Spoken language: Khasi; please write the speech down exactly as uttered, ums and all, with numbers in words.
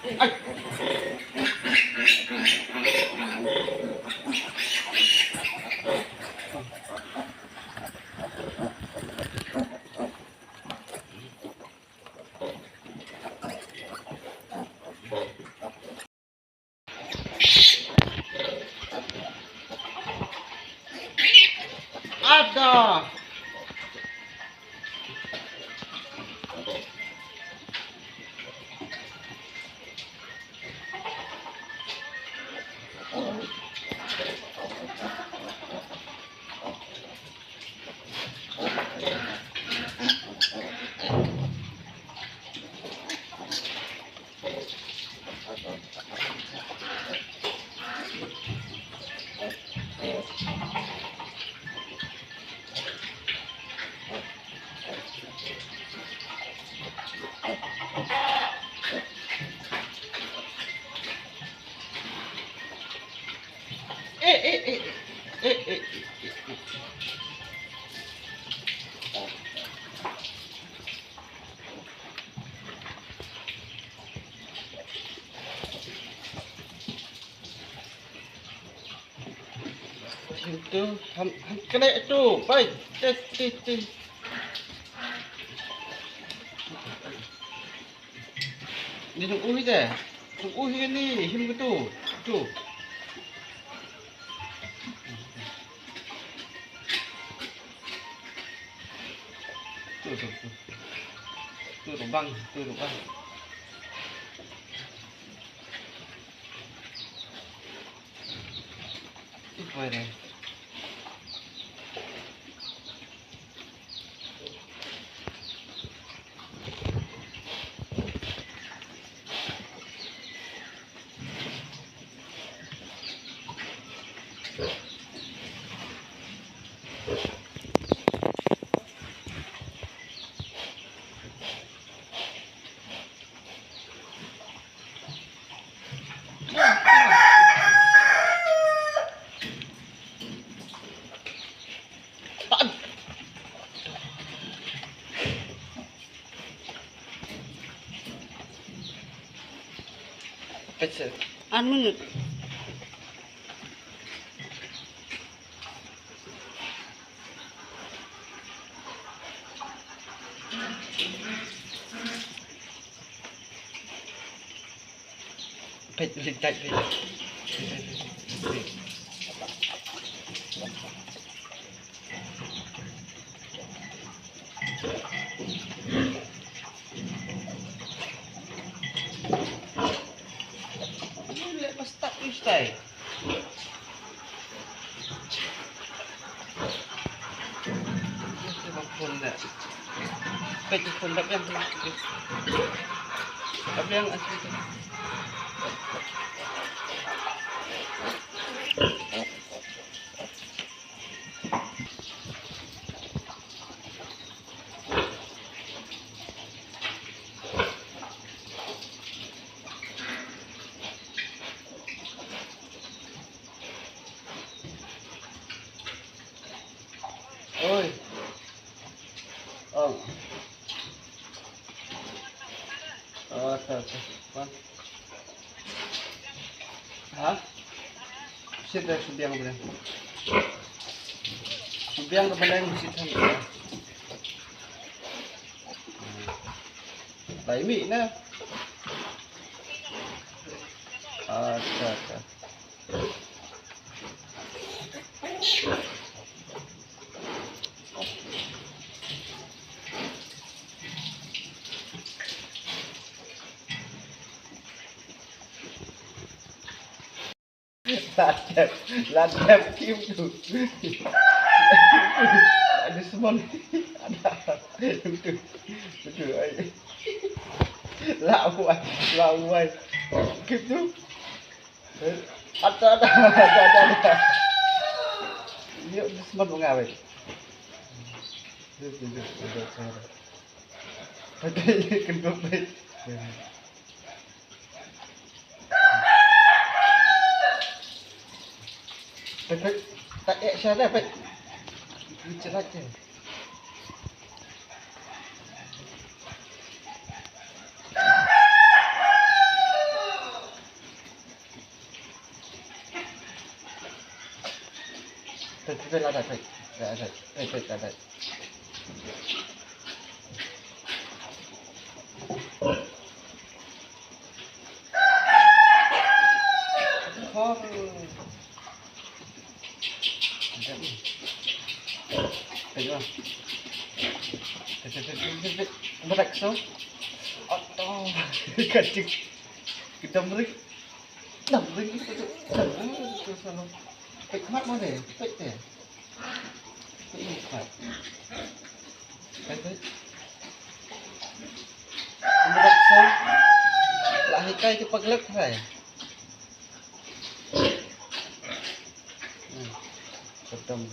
Ada. Itu ham, ham kena itu, pai. Teh, teh, teh. Ni dong uhi deh. Dong uhi ni, him gitu. Tu. Tu, tu, tu. Tu, tu, bang. Tu, tu, bang. Ar minit. Peit, peit, peit, peit. Leh ba start use tai. Oi. Oh. Oh, acha, acha. Wan. Ha? Sit da, shu biang ka baleng. Shu biang ka baleng, sit ha. Lai mih na. Acha, acha. Ladep, ladep kim tu. Ada semua. Ada. Betul. Betul. Ai. Lawai, lawai. Kim tu. Ada, ada, ada, ada, ada. Yuk, dia sempat mengawet. Dia, dia, dia, dia, dia. Betul, dia kena baik. Peit, peit. Tak eh, siapa, peit? Ni cerak je. Peit, peit, peit, la dait, peit. La dait, peit, peit, la dait. Peit, peit, peit, peit. Peit, peit, peit, peit, peit. Nampak so. Aduh, kacik. Kedam ring. Kedam ring. Kedam ring. Peit, khmat mo de. Peit de. Peit, khmat. Peit, peit. Nampak so. La hikai ki paglek hai. Hmm. Kedam.